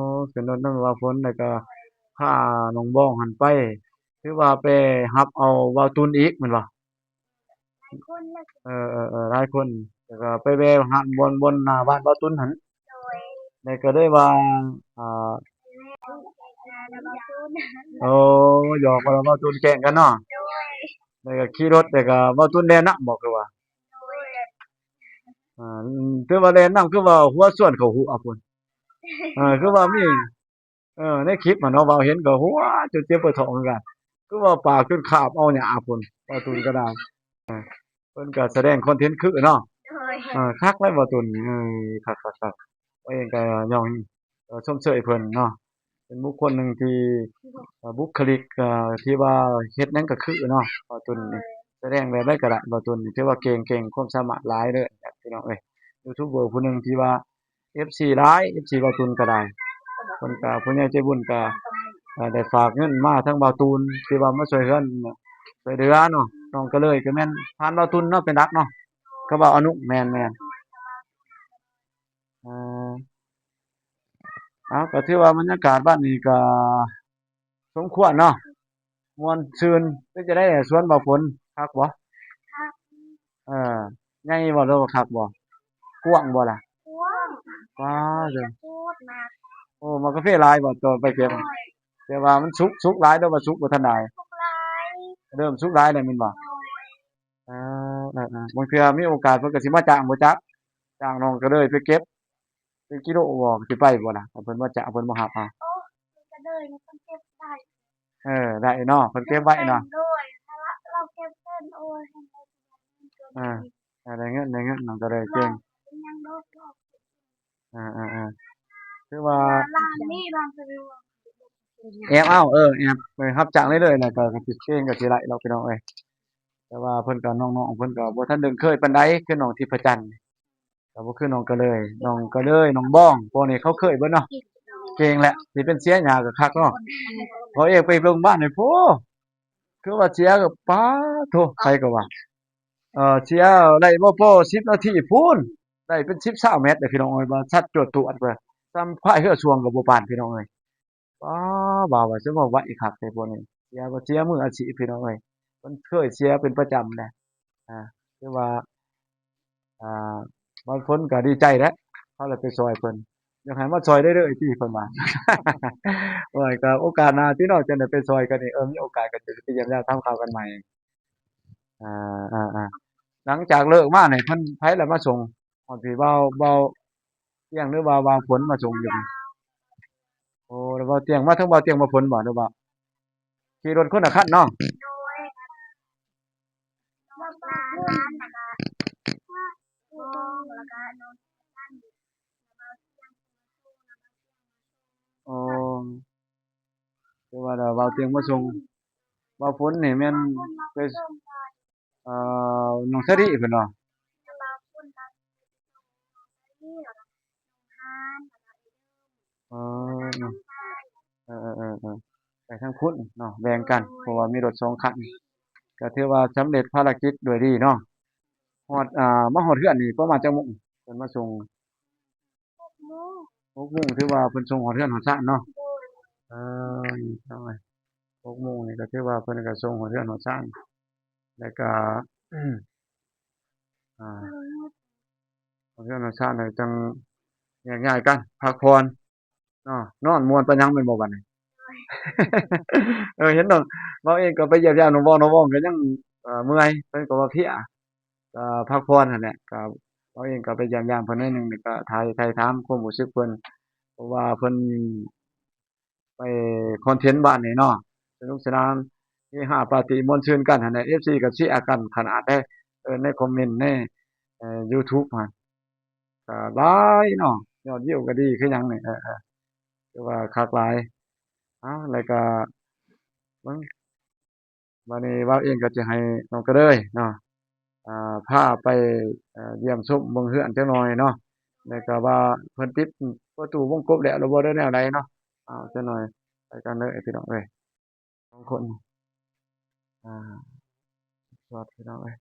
ຂຶ້ນລົດນຳບ່າວຝົນ ແລ້ວກໍພານ້ອງບອງຫັ້ນໄປ ຖືວ່າໄປຮັບເອົາບ່າວຕຸນອີກແມ່ນບໍ່? ເອີ ເອີ ເອີ ຫຼາຍຄົນ ແລ້ວກໍໄປແວ່ຮ້ານ ບ່ອນ ບ່ອນໜ້າບ້ານບ່າວຕຸນຫັ້ນ ໂດຍ ແລ້ວກໍໄດ້ວ່າ ອ່າ ໂອ້ ຢອກວ່າບ່າວຕຸນແກ້ງກັນເນາະ ໂດຍ ແລ້ວກໍຂີ່ລົດ ແລ້ວກໍບ່າວຕຸນແລ່ນນຳບໍ່ ຄືວ່າ ໂດຍ ອ່າ ຖືວ່າແລ່ນນຳ ຄືວ່າຫົວຊວນເຂົ້າຫົວພຸ້ນ ເອີ ຄືວ່າມີ ເອີ ໃນຄລິບຫັ້ນເນາະ ເວົ້າເຫັນກໍຫົວຈົນເຈັບປວດທ້ອງຄືກັນ ຄືວ່າປາກຈົນຄາບເອົາຫຍ້າພຸ້ນ ບ່າວຕຸນກໍໄດ້ ເອີ ເພິ່ນກໍສະແດງຄອນເທັນຄືເນາະ ໂດຍ ເອີ ຄັກຫຼາຍບ່າວຕຸນ ເອີ ຄັກໆໆ ຂ້ອຍເອງກໍຍ້ອງ ເອີ ຊົມເຊີຍເພິ່ນເນາະ ເປັນບຸກຄົນໜຶ່ງທີ່ ເອີ ບຸກຄະລິກ ເອີ ທີ່ວ່າເຮັດຫຍັງກໍຄືເນາະ ບ່າວຕຸນນີ້ ສະແດງແບບໃດກໍໄດ້ ບ່າວຕຸນນີ້ຖືວ່າເກັ່ງ ເກັ່ງ ຄວາມສາມາດຫຼາຍເດີ ພີ່ນ້ອງເອີຍ ຢູທູບເບີຜູ້ໜຶ່ງທີ່ວ່າ ເອັຟຊີຫຼາຍ ເອັຟຊີບ່າວຕຸນກໍໄດ້ ເພິ່ນກໍ ຜູ້ໃຫຍ່ໃຈບຸນກໍ ເອີ ໄດ້ຝາກເງິນມາທາງບ່າວຕຸນ ທີ່ວ່າມາຊ່ວຍເຮືອນ ຊ່ວຍເຫຼືອເນາະ ນ້ອງກໍເລີຍ ກໍແມ່ນຜ່ານບ່າວຕຸນເນາະ ເປັນຫຼັກເນາະ ກໍບ່າວອະນຸ ແມ່ນໆ ແມ່ນ ເອົາ ກໍຖືວ່າບັນຍາກາດບ້ານນີ້ກໍສົມຄວນເນາະ ມ່ວນຊື່ນ. ເປັນຈັ່ງໃດສວນບ່າວຝົນ ຄັກບໍ່? ເອີ ໃຫຍ່ບໍ່ ຫຼືວ່າຄັກບໍ່? ກວ້າງບໍ່ລະ? ກວ້າງ. ວ້າວ ໂອ້ ໝາກກາເຟຫຼາຍບໍ່ ຕອນໄປເກັບ? ແຕ່ວ່າມັນສຸກ ສຸກຫຼາຍ ຫຼືວ່າສຸກບໍ່ທັນຫຼາຍ? ສຸກຫຼາຍ. ເລີ່ມສຸກຫຼາຍແລ້ວແມ່ນບໍ່? ເອີ ເອີ ເອີ ບາງເທື່ອມີໂອກາດເພິ່ນກໍຊິມາຈ້າງບໍ່ຈັກ ຈ້າງນ້ອງກະເລີຍໄປເກັບເປັນກິໂລບໍ່ ຊິໄປບໍ່ລະ ຖ້າເພິ່ນມາຈ້າງ ເພິ່ນບໍ່ຮັບເອົາ? ໂອ້ ກະເລີຍນີ້ເພິ່ນເກັບໄດ້. ເອີ ໄດ້ເນາະ ເພິ່ນເກັບໄວ້ເນາະ. ໂດຍ ຖ້າລາວເກັບເປັນ ໂອ້ຍ ເອີ ເອີ ໄດ້ເງິນ ໄດ້ເງິນ ນ້ອງກະເລີຍເກັ່ງ. ເອີ ເອີ ເອີ ຖືວ່າ ແອບເອົາ ເອີ ແອບໄປຮັບຈ້າງເລື້ອຍໆ ແລ້ວກໍຊິເກັ່ງ ກໍຊິໄດ້ດອກ ພີ່ນ້ອງເອີຍ. ແຕ່ວ່າເພິ່ນກໍ ນ້ອງໆ ເພິ່ນກໍບໍ່ທັນລຶ້ງເຄີຍປານໃດ ຄືນ້ອງທິບພະຈັນ ກໍບໍ່ຄືນ້ອງກະເລີຍ ນ້ອງກະເລີຍ ນ້ອງບອງ ພວກນີ້ເຂົາເຄີຍເບິດເນາະ ເກັ່ງແຫຼະ. ຊິເປັນເສຍຫຍ້າກໍຄັກເນາະ ເຂົາເອງໄປເບິ່ງບ້ານນີ້ ໂພ ຄືວ່າເສຍກໍ ປາໂທ ໃຜກໍວ່າ ເອີ ເສຍໄດ້ບໍ່ພໍສິບນາທີພຸ້ນ ໄດ້ເປັນສິບຊາວແມັດເດ້ ພີ່ນ້ອງເອີຍ ວ່າຊັດຈວດຕວດ ວ່າຊ່ຳພາຍເຮືອຊ່ວງກໍບໍ່ປານ ພີ່ນ້ອງເອີຍ. ປ້າ ວ່າ ວ່າຊິເວົ້າໄວຄັກແທ້ພວກນີ້ ເສຍ ວ່າເສຍມືອາຊີບ ພີ່ນ້ອງເອີຍ ເພິ່ນເຄີຍເສຍເປັນປະຈຳແຫຼະ. ອ່າ ຄືວ່າ ອ່າ ບາງຄົນກໍດີໃຈແຫຼະ ເຮົາລະໄປຊ່ອຍເພິ່ນ ຢາກໃຫ້ມາຊ່ອຍເລື້ອຍໆ ຕິ ເພິ່ນວ່າ. ໂອ້ຍ ກໍໂອກາດໜ້າຕິເນາະ ຈັ່ງໄດ້ໄປຊ່ອຍກັນອີກ ເອີ ມີໂອກາດກໍຈະໄປຢ້ຽມຢາມຖາມຂ່າວກັນໃໝ່. ອ່າ ອ່າ ອ່າ ຫຼັງຈາກເລີກມານີ້ ເພິ່ນ ໃຜລະມາສົ່ງ? ຮອດພີ້ ບ່າວ ບ່າວຕຽງ ຫຼືວ່າບ່າວຝົນມາສົ່ງຢູ່? ໂອ້ ແລ້ວບ່າວຕຽງ ມາເຖິງບ່າວຕຽງບ່າວຝົນບໍ່ ຫຼືວ່າຂີ່ລົດຄົນລະຄັນເນາະ? ໂດຍ ບ່າວຕຽງ ແລ້ວກໍນ້ອງ ແລ້ວກໍນ້ອງ ໂອ້ ແຕ່ວ່າບ່າວຕຽງມາສົ່ງ ບ່າວຝົນນີ້ແມ່ນ ເອີ ນ້ອງສາລີເພິ່ນເນາະ. ເອີ ເອີ ເອີ ເອີ ເອີ ໄປທາງພຸ້ນເນາະ ແບ່ງກັນ ເພາະວ່າມີລົດສອງຄັນ ກໍຖືວ່າສຳເລັດພາລະກິດດ້ວຍດີເນາະ. ຮອດ ອ່າ ມາຮອດເຮືອນນີ້ປະມານຈັກໂມງ ເພິ່ນມາສົ່ງ? ຫົກໂມງ ຫົກໂມງ ຖືວ່າເພິ່ນສົ່ງຮອດເຮືອນຮອດຊານເນາະ. ເອີ ຫົກໂມງນີ້ກໍຖືວ່າເພິ່ນກໍສົ່ງຮອດເຮືອນຮອດຊານ ແລ້ວກໍ ອ່າ ຮອດເຮືອນຮອດຊານແລ້ວຈັ່ງແຍກຍ້າຍກັນພັກຜ່ອນເນາະ. ນອນມ່ວນປານຫຍັງແມ່ນບໍ່ບັດນີ້? ເອີ ເຫັນນ້ອງ ເຮົາເອງກໍໄປຢ້ຽມຢາມນ້ອງວອງ ນ້ອງວອງກໍຍັງ ເອີ ເມື່ອຍ ເພິ່ນກໍວ່າເພຍ ກໍພັກຜ່ອນຫັ້ນແຫຼະ. ກໍເຮົາເອງກໍໄປຢ້ຽມຢາມເພິ່ນໜ້ອຍໜຶ່ງ ແລ້ວກໍຖ່າຍ ຖ່າຍຖາມຄວາມຮູ້ສຶກເພິ່ນ ເພາະວ່າເພິ່ນໄປຄອນເທັນບ້ານນີ້ເນາະ ສະໜຸກສະໜານ ເຮຮາປາຕີ້ມ່ວນຊື່ນກັນຫັ້ນແຫຼະ. ເອັຟຊີກໍເຊຍກັນຂະໜາດເດ້ ເອີ ໃນຄອມເມັນ ໃນ ເອີ ຢູທູບຫັ້ນ ກໍຫຼາຍເນາະ ຍອດວິວກໍດີຄືຫຍັງນີ້ ເອີ ເອີ ຖືວ່າຄັກຫຼາຍ. ເອົາ ແລ້ວກໍເບິ່ງ ບາດນີ້ບ່າວເອງກໍຈະໃຫ້ນ້ອງກະເລີຍເນາະ ອ່າ ພາໄປ ເອີ ຢ້ຽມຊົມເບິ່ງເຮືອນຈັກໜ່ອຍເນາະ ແລ້ວກໍວ່າເພິ່ນຕິດປະຕູວົງກົບແລ້ວ ຫຼື ບໍ່ ຫຼືແນວໃດເນາະ. ເອົາ ຈັກໜ່ອຍ ໄປກັນເລີຍພີ່ນ້ອງເອີຍ ສອງຄົນ ອ່າ ສອດພີ່ນ້ອງເອີຍ.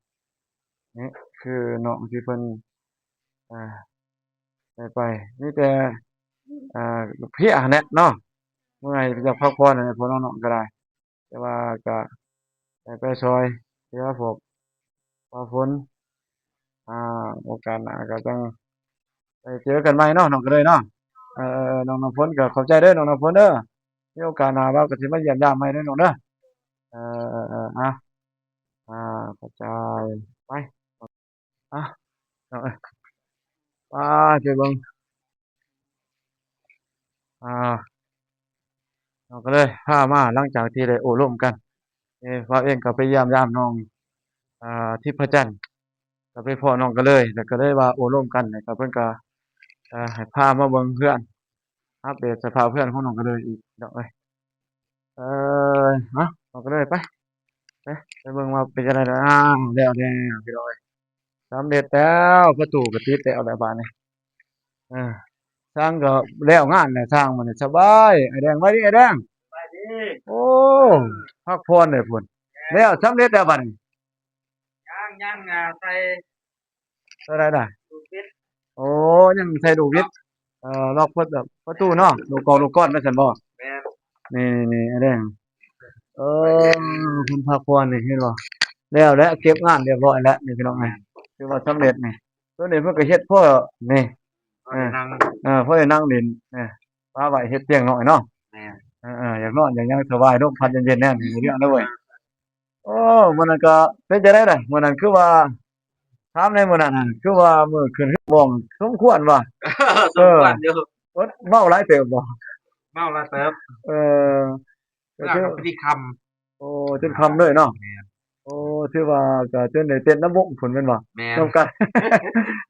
ນີ້ຄືນ້ອງທີ່ເພິ່ນ ອ່າ ໄດ້ໄປ ມີແຕ່ ອ່າ ເພຍຫັ້ນແຫຼະເນາະ ເມື່ອຍ ຢາກພັກຜ່ອນຫັ້ນແຫຼະ ພວກນ້ອງໆກໍໄດ້. ແຕ່ວ່າກະໄດ້ໄປຊ່ອຍເຫຼືອພວກບ່າວຝົນ ອ່າ ໂອກາດໜ້າກໍຈັ່ງໄດ້ເຈີກັນໃໝ່ເນາະ ນ້ອງກະເລີຍເນາະ. ເອີ ເອີ ເອີ ນ້ອງນ້ຳຝົນກໍຂອບໃຈເດີ ນ້ອງນ້ຳຝົນເດີ ມີໂອກາດໜ້າບ່າວກໍຊິມາຢ້ຽມຢາມໃໝ່ເດີນ້ອງເດີ. ເອີ ເອີ ເອີ ອ່າ ຂອບໃຈ ໄປ. ອ່ະ ເອົາ ເອີ ໄປ ໄປເບິ່ງ ອ່າ ເຮົາກໍເລີຍພາມາ ຫຼັງຈາກທີ່ໄດ້ໂອ້ລົມກັນ ເອີ ບ່າວເອງກໍໄປຢ້ຽມຢາມນ້ອງ ອ່າ ທິບພະຈັນ ກໍໄປພໍ້ນ້ອງກະເລີຍ ແລ້ວກໍເລີຍວ່າໂອ້ລົມກັນ ແລ້ວກໍເພິ່ນກໍ ເອີ ໃຫ້ພາມາເບິ່ງເຮືອນ ອັບເດດສະພາບເຮືອນຂອງນ້ອງກະເລີຍອີກ ພີ່ນ້ອງເອີຍ. ເອີ ເອົາ ນ້ອງກະເລີຍ ໄປ ໄປ ໄປເບິ່ງວ່າເປັນຈັ່ງໃດແລ້ວ. ອ້າວ ແລ້ວແລ້ວ ພີ່ນ້ອງເອີຍ ສຳເລັດແລ້ວ ປະຕູກໍຕິດແລ້ວແຫຼະບາດນີ້. ເອີ ຊ່າງກໍແລ້ວງານແລ້ວ ຊ່າງມັນນີ້ສະບາຍ. ອ້າຍແດງ ສະບາຍດີ ອ້າຍແດງ. ສະບາຍດີ. ໂອ້ ພັກຜ່ອນໄດ້ພຸ້ນ ແລ້ວສຳເລັດແລ້ວບາດນີ້. ຍັງ ຍັງ ອ່າ ໃສ່ ເທົ່າໃດລະ? ລູກບິດ. ໂອ້ ຍັງໃສ່ລູກບິດ. ເອີ ລັອກປະ ປະຕູເນາະ ລູກກອງລູກກ້ອນວ່າຊັ້ນບໍ່? ແມ່ນ ນີ້ໆໆ ອັນນີ້ ເອີ ເພິ່ນພັກຜ່ອນນີ້ ເຫັນບໍ່? ແລ້ວແຫຼະ ເກັບງານຮຽບຮ້ອຍແລ້ວນີ້ພີ່ນ້ອງເອີຍ ຖືວ່າສຳເລັດນີ້. ໂຕນີ້ເພິ່ນກໍເຮັດພໍນີ້ ພໍໄດ້ນັ່ງ ເອີ ພໍໄດ້ນັ່ງຫຼິ້ນ ເອີ ປະໄວ້ເຮັດຕຽງນ້ອຍເນາະ. ແມ່ນ ເອີໆ ຢາກນອນຢາກຫຍັງສະບາຍ ລົມພັດເຢັນໆ ແນວນີ້ ເລື່ອງເດ້ອເວີຍ. ໂອ້ ມື້ນັ້ນກໍເປັນຈັ່ງໃດລະ? ມື້ນັ້ນຄືວ່າ ຖາມແດ່ ມື້ນັ້ນຫັ້ນ ຄືວ່າມື້ຂຶ້ນເຮືອບ້ອງສົມຄວນວ່າ? ສົມຄວນຢູ່ ເອີ ເມົາຫຼາຍເຕີບບໍ່? ເມົາຫຼາຍເຕີບ ເອີ ກໍຄື ເມື່ອກໍພໍດີຄ່ຳ ໂອ້ ຈົນຄ່ຳເລີຍເນາະ. ແມ່ນ ໂອ້ ຖືວ່າກໍຈົນໄດ້ເຕັ້ນນຳວົງພຸ້ນແມ່ນບໍ່? ແມ່ນ ນຳກັນ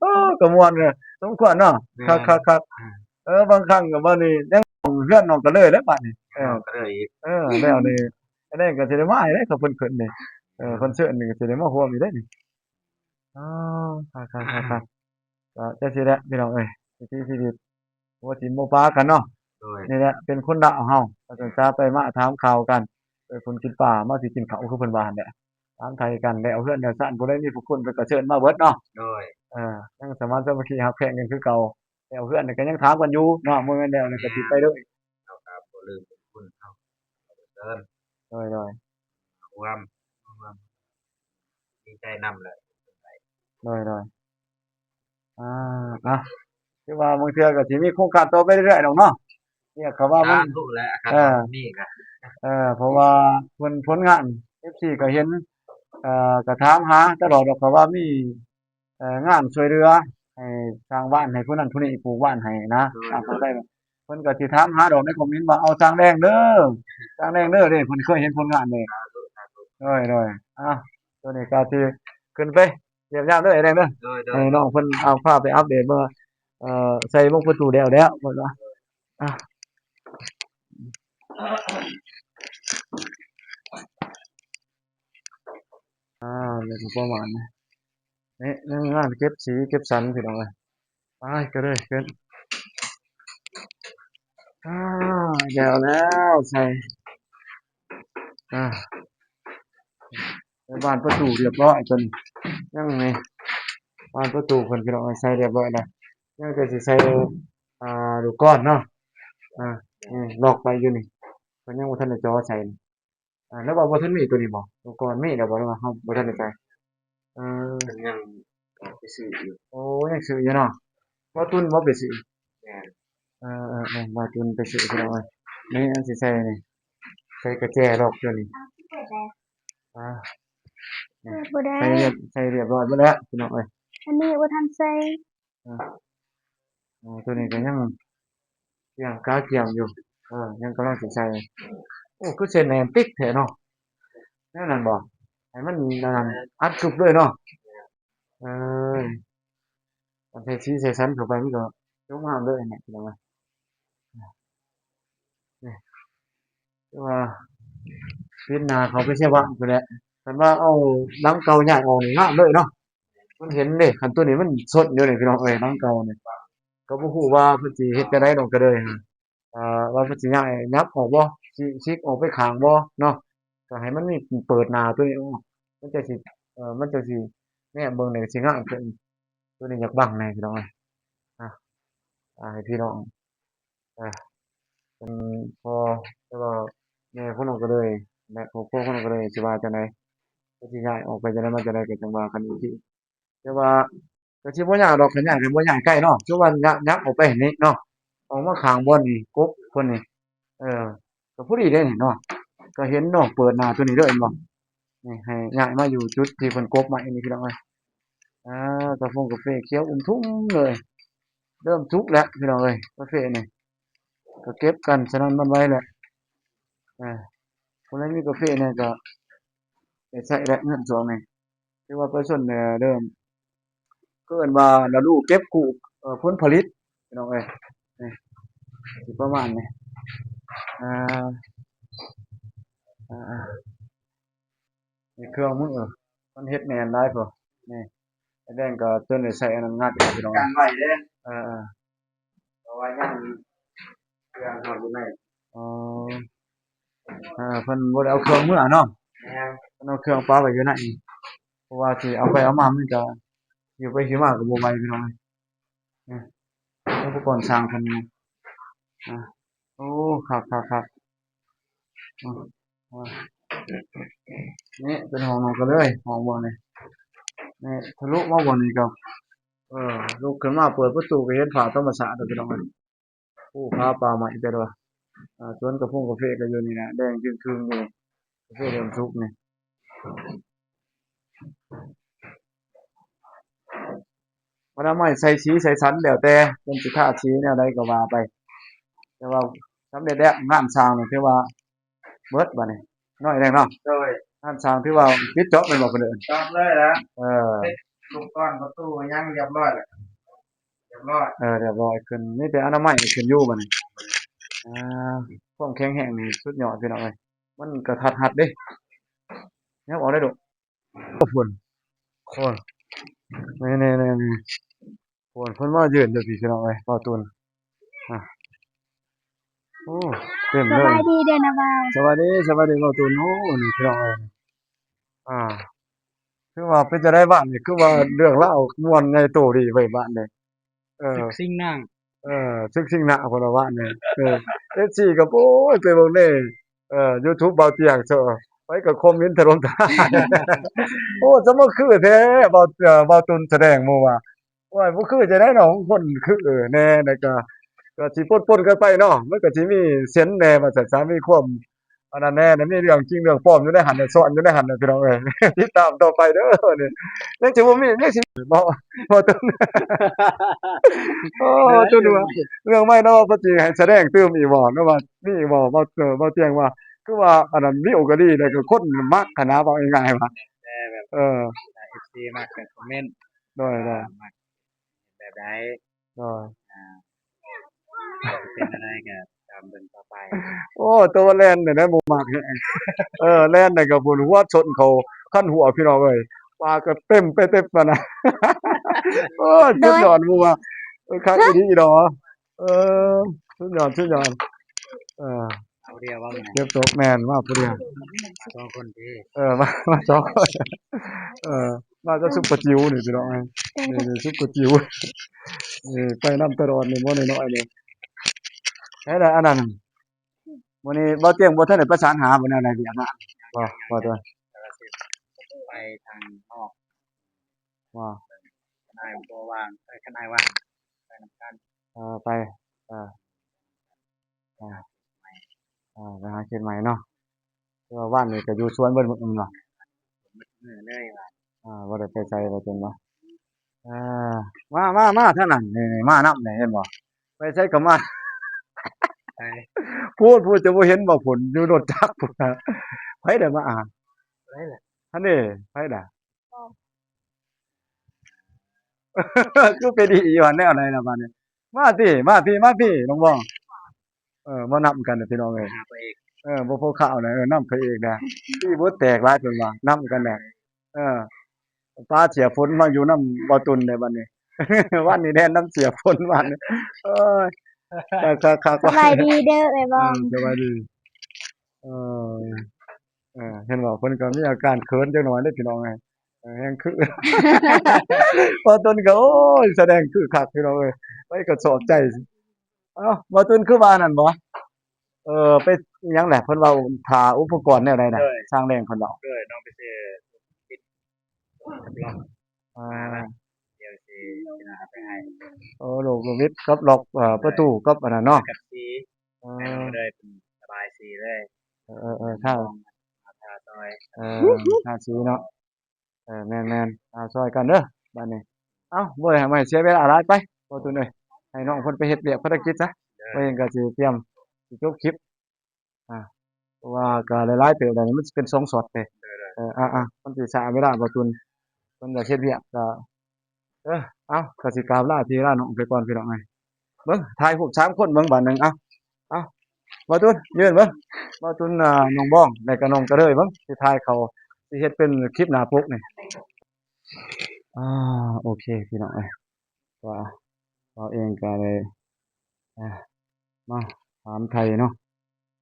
ໂອ້ ກໍມ່ວນເລີຍ ສົມຄວນເນາະ. ແມ່ນ ຄັກໆໆ ເອີ ບາງຄັ້ງກໍບາດນີ້ຍັງເຮືອນນ້ອງກະເລີຍແລ້ວບາດນີ້ ເອີ ນ້ອງກະເລີຍອີກ ເອີ ແລ້ວນີ້ ອັນນັ້ນກໍຊິໄດ້ມາອີກເດ້ ຄັນເພິ່ນຂຶ້ນນີ້ ເອີ ຄອນເສີດນີ້ກໍຊິໄດ້ມາຮ່ວມອີກເດ້ນີ້. ອໍ ຄັກໆໆໆ ກໍຈັ່ງຊີ້ແຫຼະພີ່ນ້ອງເອີຍ ວິຖີຊີວິດ ບໍ່ຖິ້ມບໍ່ປະກັນເນາະ. ໂດຍ ນີ້ແຫຼະເປັນຄົນລາວເຮົາ ກໍຕ້ອງຈະໄປມາຖາມຂ່າວກັນ ໄປພຸ້ນກິນປາ ມາພີ້ກິນເຂົ້າ ຄືເພິ່ນວ່າຫັ້ນແຫຼະ ຖາມໄຖ່ກັນ ແລ້ວເຮືອນແລ້ວຊານ ຜູ້ໃດມີພະຄຸນເພິ່ນກໍເຊີນມາເບິດເນາະ. ໂດຍ ເອີ ຍັງສະມານສາມັກຄີຮັກແພງກັນຄືເກົ່າ ແລ້ວເຮືອນນີ້ກໍຍັງຖາມກັນຢູ່ເນາະ ບໍ່ແມ່ນແລ້ວແລ້ວກໍຊິໄປເລີຍ. ເຮົາກໍບໍ່ລືມບຸນຄຸນເຮົາ ເຮົາກໍເຊີນ ໂດຍໆ ຮ່ວມ ຮ່ວມ ດີໃຈນຳແຫຼະ. ໂດຍໆ ອ່າ ເນາະ ຄືວ່າບາງເທື່ອກໍຊິມີໂຄງການຕໍ່ໄປເລື້ອຍໆ ດອກເນາະ ວຽກເຂົາວ່າມັນ ສາທຸແຫຼະ ຄັນ ເອີ ມີກໍ ເອີ ເພາະວ່າເພິ່ນ ຜົນງານ ເອັຟຊີ ກໍເຫັນ ເອີ ກໍຖາມຫາຕະຫຼອດດອກ ເຂົາວ່າມີ ເອີ ງານຊ່ວຍເຫຼືອໃຫ້ສ້າງບ້ານໃຫ້ຜູ້ນັ້ນຜູ້ນີ້ ປູກບ້ານໃຫ້ນະ. ໂດຍ ຕາມເຂົາໄດ້ ເພິ່ນກໍຊິຖາມຫາດອກໃນຄອມເມັນວ່າ ເອົາສ້າງແດງເດີ ສ້າງແດງເດີເດ້ ເພິ່ນເຄີຍເຫັນຜົນງານເດ້. ສາທຸ ສາທຸ ໂດຍໆ ອ່າ ໂຕນີ້ກໍຊິຂຶ້ນໄປ ຢ້ຽມຢາມເດີ ໄອ້ແດງເດີ. ໂດຍໆ ໃຫ້ນ້ອງເພິ່ນເອົາພາໄປອັບເດດວ່າ ເອີ ໃສ່ບອກປະຕູແລ້ວແລ້ວເພິ່ນວ່າ ອ່າ ອ່າ ແລ້ວກໍປະມານນີ້ ນີ້ ງານເກັບສີເກັບສັນ ພີ່ນ້ອງເອີຍ. ໄປ ກໍເລີຍຂຶ້ນ ອ່າ ແລ້ວແລ້ວ ໃສ່ ອ່າ ໃສ່ບານປະຕູຮຽບຮ້ອຍ ຕົວນີ້ ຍັງນີ້ ບານປະຕູເພິ່ນ ພີ່ນ້ອງເອີຍ ໃສ່ຮຽບຮ້ອຍແລ້ວ ຍັງແຕ່ຊິໃສ່ ອ່າ ລູກກ້ອນເນາະ. ອ່າ ນີ້ ລັອກໄວ້ຢູ່ນີ້ ເພິ່ນຍັງບໍ່ທັນໄດ້ຈໍໃສ່ນີ້. ອ່າ ແລ້ວວ່າບໍ່ທັນມີຕົວນີ້ບໍ່? ຕົວກ່ອນມີແລ້ວບໍ່? ຫຼືວ່າເຮົາບໍ່ທັນໄດ້ໃສ່? ເອີ ເພິ່ນຍັງອອກໄປຊື້ຢູ່. ໂອ້ ຍັງຊື້ຢູ່ເນາະ. ບໍ່ຕຸນບໍ່ໄປຊື້? ແມ່ນ. ເອີໆໆ ບໍ່ຕຸນໄປຊື້ ພີ່ນ້ອງເອີຍ. ນີ້ອັນຊິໃສ່ນີ້ ໃສ່ກະແຈລັອກຢູ່ນີ້. ອ່າ ເປີດໄດ້ ໃສ່ຮຽບ ໃສ່ຮຽບຮ້ອຍໝົດແລ້ວ ພີ່ນ້ອງເອີຍ. ອັນນີ້ບໍ່ທັນໃສ່. ອ່າ ໂອ້ ຕົວນີ້ກໍຍັງກຽມກະກຽມຢູ່ ເອີ ຍັງກຳລັງຊິໃສ່. ໂອ້ ຄືເສັ້ນແໜ້ນຕິກແທ້ເນາະ ແນວນັ້ນບໍ່? ໃຫ້ມັນອັນນັ້ນ ອັດກຶບເລີຍເນາະ. ເອີ ຄັນໃສ່ສີໃສ່ສັນເຂົ້າໄປ ມັນກໍຈົບງາມເລີຍນະ ພີ່ນ້ອງເອີຍ. ແຕ່ວ່າປີໜ້າເຂົາໄປໃສ່ບ້ານພຸ້ນແຫຼະ. ຄັນວ່າເອົາຫຼັງເກົ່າຍ້າຍອອກນີ້ງາມເລີຍເນາະ ມັນເຫັນເດ້. ຄັນຕົວນີ້ມັນຊົນຢູ່ນີ້ ພີ່ນ້ອງເອີຍ ຫຼັງເກົ່ານີ້ ກໍບໍ່ຮູ້ວ່າເພິ່ນຊິເຮັດຈັ່ງໃດດອກ ກໍເລີຍ ອ່າ ວ່າເພິ່ນຊິຍ້າຍ ຫຍັບອອກບໍ່ ຊິຊິກອອກໄປຂ້າງບໍ່ເນາະ. ກໍໃຫ້ມັນມີເປີດໜ້າຕົວນີ້ອອກ ມັນຈັ່ງຊິ ເອີ ມັນຈັ່ງຊິແນມເບິ່ງນີ້ກໍຊິງາມຂຶ້ນ. ຕົວນີ້ຢາກບັງແດ່ ພີ່ນ້ອງເອີຍ. ອ່າ ອ່າ ໃຫ້ພີ່ນ້ອງ ເອີ ເປັນພໍ່ ແຕ່ວ່າແມ່ຂອງນ້ອງກະເລີຍ ແລະ ຄອບຄົວຂອງນ້ອງກະເລີຍ ຊິວ່າຈັ່ງໃດ ເພິ່ນຊິຍ້າຍອອກໄປຈັ່ງໃດມາຈັ່ງໃດ ກໍຈັ່ງວ່າກັນອີກທີ. ແຕ່ວ່າກໍຊິບໍ່ຍາກດອກ ຄັນຍ້າຍກໍບໍ່ຍ້າຍໃກ້ເນາະ. ຄືວ່າ ຍ- ຍັບອອກໄປນີ້ເນາະ ອອກມາຂ້າງບ່ອນນີ້ ກົບເພິ່ນນີ້ ເອີ ກໍພໍດີເດ້ນີ້ເນາະ. ກໍເຫັນເນາະ ເປີດໜ້າຕົວນີ້ເດີ ເຫັນບໍ່? ນີ້ ໃຫ້ຍ້າຍມາຢູ່ຈຸດທີ່ເພິ່ນກົບໄມ້ນີ້ ພີ່ນ້ອງເອີຍ. ອ່າ ກາຟງກາເຟຂຽວອຸ່ມທຸ່ມເລີຍ. ເລີ່ມສຸກແລ້ວ ພີ່ນ້ອງເອີຍ ກາເຟນີ້ ກໍເກັບກັນສະນັ້ນຫວັ່ນໄຫວແຫຼະ. ເອີ ຜູ້ໃດມີກາເຟແດ່ກໍໄດ້ໃຊ້ແຫຼະ ເຮືອນຊ່ວງນີ້ ຖືວ່າປະຊາຊົນ ເອີ ເລີ່ມ ເອີ້ນວ່າລະດູເກັບກູ້ ເອີ ຜົນຜະລິດ ພີ່ນ້ອງເອີຍ. ນີ້ ຊິປະມານນີ້ ອ່າ ອ່າ ນີ້ເຄື່ອງມື ມັນເຮັດແໜ້ນຫຼາຍພຸ້ນ. ນີ້ ໄອ້ແດງກໍຈົນໄດ້ໃຊ້ອັນນັ້ນງັດ ພີ່ນ້ອງເອີຍ ກັນໄວ້ເດ້. ເອີໆ ເພາະວ່າຍັງເຄື່ອງເຮົາຢູ່ໃນ ອໍ ເອີ ເພິ່ນບໍ່ໄດ້ເອົາເຄື່ອງເມືອເນາະ. ແມ່ນ ເພິ່ນເອົາເຄື່ອງປະໄວ້ຢູ່ໃນ ເພາະວ່າຊິເອົາໄປເອົາມາ ມັນກໍຫິ້ວໄປຫິ້ວມາກໍບໍ່ໄຫວ ພີ່ນ້ອງເອີຍ. ອຸປະກອນຊ່າງເພິ່ນນີ້ ອາ ໂອ້ ຄັກໆໆ ອາ ນີ້ເປັນຫ້ອງນອນກະເລີຍ ຫ້ອງບ່ອນນີ້ ນີ້ທະລຸມາບ່ອນນີ້ກໍ ເອີ ລຸກຂຶ້ນມາເປີດປະຕູກໍເຫັນພາບທຳມະຊາດເດີພີ່ນ້ອງເອີຍ. ພູຜາປ່າໄມ້ ແຕ່ວ່າ ອ່າ ສວນກາຟົງກາເຟກໍຢູ່ນີ້ນະ ແດງຈຶ່ງຄຶງຢູ່ ກາເຟເລີ່ມສຸກນີ້ ອະນາໄມໃສ່ສີໃສ່ສັນ ແລ້ວແຕ່ເພິ່ນຊິທາສີແນວໃດກໍວ່າໄປ ແຕ່ວ່າສຳເລັດແລ້ວ ງານສ້າງນີ້ຖືວ່າ ເບິດບາດນີ້ ນ້ອຍແຮງເນາະ. ໂດຍ ງານສ້າງຖືວ່າປິດຈອບແມ່ນບໍ່ ເພິ່ນເອີ້ນ? ຈອບເລີຍແຫຼະ ເອີ ເຮັດລູກກອນປະຕູຫຍັງຮຽບຮ້ອຍແລ້ວ ຮຽບຮ້ອຍ ເອີ ຮຽບຮ້ອຍຂຶ້ນ ມີແຕ່ອະນາໄມຂຶ້ນຢູ່ບາດນີ້ ອ່າ ຄວາມແຂງແຮງນີ້ສຸດຍອດພີ່ນ້ອງເອີຍ ມັນກະທັດຮັດເດ້ ຫຍັບອອກໄດ້ໂດດ. ໂອ້ ພຸ້ນ ໂອ້ ນີ້ໆໆໆ ໂອ້ ເພິ່ນມາຢືນຢູ່ພີ້ພີ່ນ້ອງເອີຍ ບ່າວຕູນ ອາ ໂອ້ ເຕັມເລີຍ ສະບາຍດີເດີນະບ່າວ ສະບາຍດີ ສະບາຍດີບ່າວຕູນ ໂອ້ ນີ້ພີ່ນ້ອງເອີຍ ອາ ຖືວ່າເປັນຈັ່ງໃດບ້ານນີ້ ຄືວ່າເລື່ອງລາວມ່ວນໃຫຍ່ໂຕດີເວີຍບ້ານນີ້ ເອີ ສຶກຊິງນາງ ເອີ ສຶກຊິງນາງ ເພິ່ນວ່າບ້ານນີ້ ເອີ ເອັຟຊີກໍ ໂອ້ຍ ໄປເບິ່ງເດ້ ເອີ ຢູທູບບ່າວຕຽງ ເຊີ ໄປກໍຄອມເມັນຖະຫຼົ່ມທະລາຍ ໂອ້ ຈະມາຄືແທ້ ບ່າວ ເອີ ບ່າວຕຸນສະແດງໝູ່ວ່າ ໂອ້ຍ ບໍ່ຄືຈັ່ງໃດເນາະ ຄົນຄືແດ່ ແລ້ວກໍ ກໍຊິປົນໆກັນໄປເນາະ ມັນກໍຊິມີເຊັນແດ່ວ່າຊັ້ນຊະ ມີຄວາມອັນນັ້ນແດ່ ມີເລື່ອງຈິງເລື່ອງປອມຢູ່ໃນຫັ້ນ ແລະ ຊ້ອນຢູ່ໃນຫັ້ນແຫຼະ ພີ່ນ້ອງເອີຍ ຕິດຕາມຕໍ່ໄປເດີນີ້ ຍັງຊິບໍ່ມີ ຍັງຊິບໍ່ ບໍ່ຕົນ ໂອ້ ຕົນວ່າ ເລື່ອງໃໝ່ເນາະ ເພິ່ນຊິໃຫ້ສະແດງຕື່ມອີກບໍ່ເນາະ ວ່າມີອີກບໍ່ ເວົ້າ ເອີ ເວົ້າຕຽງວ່າ ຄືວ່າອັນນັ້ນ ວິວກໍດີ ແລ້ວກໍຄົນມັກຫັ້ນນະ ເວົ້າງ່າຍໆວ່າ ແຕ່ແບບ ເອີ ຖ້າເອັຟຊີມັກກໍຄອມເມັນ ໂດຍໆ ວ່າມັກ ແບບໃດ ໂດຍ ອ່າ ເປັນແນວໃດກໍຕາມເບິ່ງຕໍ່ໄປ. ໂອ້ ແຕ່ວ່າແລ່ນນີ້ແຫຼະບໍ່ມັກແຮງ ເອີ ແລ່ນນີ້ກໍພຸ້ນ ຫົວຊົນເຂົາຄັນຫົວ ພີ່ນ້ອງເອີຍ ປາກໍເຕັມໄປເຕັມມານະ ໂອ້ ສຸດຍອດໝູ່ວ່າ ເອີ ຄັກອີ່ຫຼີດອກ ເອີ ສຸດຍອດ ສຸດຍອດ ເອີ ມາຜູ້ດຽວບໍ່ມື້ນີ້? ເກັບຕົກ ແມ່ນ ມາຜູ້ດຽວ ສອງຄົນຕິ? ເອີ ມາ ມາສອງຄົນ ເອີ ມາກັບຊຸບເປີຈິວນີ້ພີ່ນ້ອງເອີຍ ນີ້ ນີ້ຊຸບເປີຈິວ ນີ້ໄປນຳຕະຫຼອດນີ້ ບໍ່ນ້ອຍໆນີ້ ໃຜລະອັນນັ້ນ ມື້ນີ້ບ່າວຕຽງບໍ່ທັນໄດ້ປະສານຫາບໍ່ ແນວໃດວຽກງານ ບໍ່ ບໍ່ຕົວ ໄປທາງນອກ ບໍ່ ຄັນອ້າຍບໍ່ວ່າງ ເອີ ຄັນອ້າຍວ່າງ ໄປນຳກັນ ເອີ ໄປ ເອີ ອ່າ ໄປຫາເຂດໃໝ່ເນາະ ແຕ່ວ່າວານນີ້ກໍຢູ່ສວນເບິດມື້ແມ່ນບໍ່? ເບິດມື້ເລີຍວ່າ ອ່າ ບໍ່ໄດ້ໄປໃສວ່າຊັ້ນເນາະ ອ່າ ມາ ມາ ມາທາງນັ້ນ ນີ້ ນີ້ ມານຳນີ້ ເຫັນບໍ່? ໄປໃສກໍມາ ໃສ? ພຸ້ນ ພຸ້ນ ຈະບໍ່ເຫັນບໍ່ ພຸ້ນ ຢູ່ລົດຈັກພຸ້ນນະ ໃຜໄດ້ມາອ່ານ? ໃຜລະ? ຫັ້ນເດ້ ໃຜລະ? ຄືເປັນອີ່ຫຍັງແນວໃດລະບາດນີ້ ມາພີ້ ມາພີ້ ມາພີ້ ນ້ອງບອງ ເອີ ມານຳກັນພີ່ນ້ອງເອີຍ ຫາພະເອກ ເອີ ບໍ່ພໍຂ່າວນະ ເອີ ນຳພະເອກນະ ຕີບົດແຕກຫຼາຍເພິ່ນວ່າ ນຳກັນນະ ເອີ ປາເສຍຝົນມາຢູ່ນຳບ່າວຕຸນໄດ໋ບາດນີ້ ວານນີ້ແລ່ນນຳເສຍຝົນ ວານນີ້ ໂອ້ຍ ຄັກໆໆ ສະບາຍດີເດີເອື້ອຍບອງ ເອີ ສະບາຍດີ ເອີ ເອີ ເຫັນບໍ່ ເພິ່ນກໍມີອາການເຂີນຈັກໜ້ອຍເດ້ພີ່ນ້ອງເອີຍ ເອີ ແຮງຄື ບ່າວຕຸນກໍ ໂອ້ຍ ສະແດງຄືຄັກພີ່ນ້ອງເອີຍ ໄປກໍຊອບໃຈ ເອົ້າ ບ່າວຕຸນຄືວ່ານັ້ນບໍ່ ເອີ ໄປອີ່ຫຍັງແຫຼະ ເພິ່ນເວົ້າຖ້າອຸປະກອນແນວໃດນະ ຊ່າງແດງເພິ່ນເວົ້າ ໂດຍ ນ້ອງໄປຊື້ ປິດກັບລັອກ ອ່າ ດຽວຊິ ຊິນະເອົາໄປໃຫ້ ໂອ້ ລູກບິດກັບລັອກ ເອີ ປະຕູກັບອັນນັ້ນເນາະ ກັບສີ ເອີ ໃຫ້ນ້ອງໄດ້ເປັນລະບາຍສີເລີຍ ເອີໆໆ ທາ ມາທາຊອຍ ເອີ ທາສີເນາະ ເອີ ແມ່ນໆ ເອົາຊ່ອຍກັນເດີບາດນີ້ ເອົ້າ ບໍ່ໃຫ້ ບໍ່ໃຫ້ເສຍເວລາຫຼາຍ ໄປ ບໍ່ຕຸນເອີຍ ໃຫ້ນ້ອງເພິ່ນໄປເຮັດວຽກພາລະກິດຊະ ໂດຍ ຂ້ອຍເອງກໍຊິຕຽມ ຊິຈົບຄລິບ ອ່າ ເພາະວ່າກໍຫຼາຍໆເຕີບແລ້ວ ມັນຊິເປັນສອງຊັອດເດ້ ເອີ ອ່າໆ ມັນຊິຊ້າເວລາ ບໍ່ຕຸນ ເພິ່ນຢາກເຮັດວຽກ ກໍ ເອີ ເອົ້າ ກໍຊິກາບລາພີ່ລານ້ອງໄປກ່ອນພີ່ນ້ອງເອີຍ ເບິ່ງ ຖ່າຍຮູບສາມຄົນເບິ່ງບາດໜຶ່ງ ເອົ້າ ເອົ້າ ບ່າວຕຸນ ຢືນເບິ່ງ ບ່າວຕຸນ ນ້ອງບອງ ແລ້ວກໍນ້ອງກະເລີຍເບິ່ງ ຊິຖ່າຍເຂົາ ຊິເຮັດເປັນຄລິບໜ້າປົກນີ້ ອ່າ ໂອເຄພີ່ນ້ອງເອີຍ ວ່າເຮົາເອງກໍໄດ້ ອ່າ ມາຖາມໄຖ່ເນາະ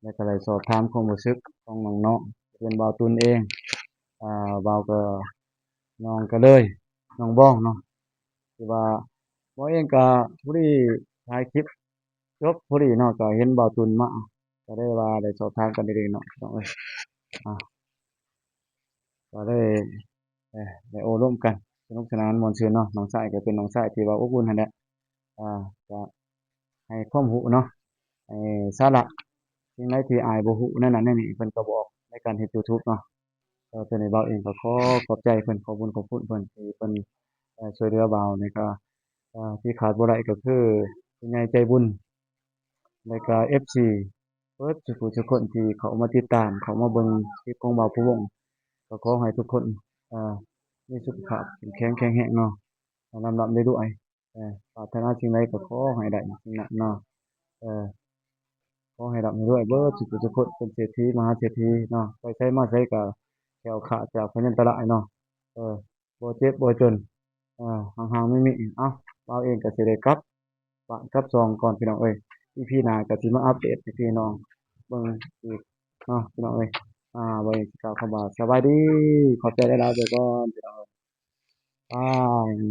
ແລ້ວກໍໄດ້ສອບຖາມຄວາມຮູ້ສຶກຂອງນ້ອງໆ ເປັນບ່າວຕຸນເອງ ອ່າ ບ່າວກໍ ນ້ອງກະເລີຍ ນ້ອງບອງເນາະ ທີ່ວ່າບ່າວເອງກໍພໍດີ ຖ່າຍຄລິບຈົບພໍດີເນາະ ກໍເຫັນບ່າວຕຸນມາ ກໍໄດ້ວ່າໄດ້ສອບຖາມກັນເລັກໆນ້ອຍໆ ພີ່ນ້ອງເອີຍ ອ່າ ກໍໄດ້ ເອີ ໄດ້ໂອ້ລົມກັນ ສະໜຸກສະໜານມ່ວນຊື່ນເນາະ. ນ້ອງຊາຍກໍເປັນນ້ອງຊາຍທີ່ວ່າອົບອຸ່ນຫັ້ນແຫຼະ ອ່າ ກໍໃຫ້ຄວາມຮູ້ເນາະ ໃຫ້ສາລະ ສິ່ງໃດທີ່ອ້າຍບໍ່ຮູ້ນັ້ນນັ້ນນີ້ ເພິ່ນກໍບອກໃນການເຮັດ YouTube ເນາະ. ເອີ ໂຕນີ້ບ່າວເອງກໍຂໍຂອບໃຈເພິ່ນ ຂອບບຸນຂອບຄຸນເພິ່ນທີ່ເພິ່ນ ເອີ ຊ່ວຍເຫຼືອບ່າວ ແລ້ວກໍ ເອີ ທີ່ຂາດບໍ່ໄດ້ກໍຄືຜູ້ໃຫຍ່ໃຈບຸນ ແລ້ວກໍເອັຟຊີ ເບິດທຸກຜູ້ທຸກຄົນທີ່ເຂົ້າມາຕິດຕາມ ເຂົ້າມາເບິ່ງຄລິບຂອງບ່າວພູວົງ ກໍຂໍໃຫ້ທຸກຄົນ ເອີ ມີສຸຂະພາບເຂັ້ມແຂງແຂງແຮງເນາະ ໃຫ້ລ່ຳໆລວຍໆ ເອີ ປາດຖະໜາສິ່ງໃດກໍຂໍໃຫ້ໄດ້ສິ່ງນັ້ນເນາະ ເອີ ຂໍໃຫ້ລ່ຳໃຫ້ລວຍເບິດທຸກຜູ້ທຸກຄົນ ເປັນເສດຖີມະຫາເສດຖີເນາະ ໄປໃສມາໃສກໍແຄ້ວຄາດຈາກພະຍັນຕະລາຍເນາະ ເອີ ບໍ່ເຈັບບໍ່ຈົນ ເອີ ຫ່າງໆມີໆ. ເອົ້າ ບ່າວເອງກໍຊິໄດ້ກັບບ້ານກັບຊ່ອງກ່ອນ ພີ່ນ້ອງເອີຍ ອີພີໜ້າກໍຊິມາອັບເດດໃຫ້ພີ່ນ້ອງເບິ່ງອີກເນາະ ພີ່ນ້ອງເອີຍ. ບ່າວເອງຊິກ່າວຄຳວ່າສະບາຍດີ ຂອບໃຈຫຼາຍໆ ໄປກ່ອນ ພີ່ນ້ອງເອີຍ ບາຍ.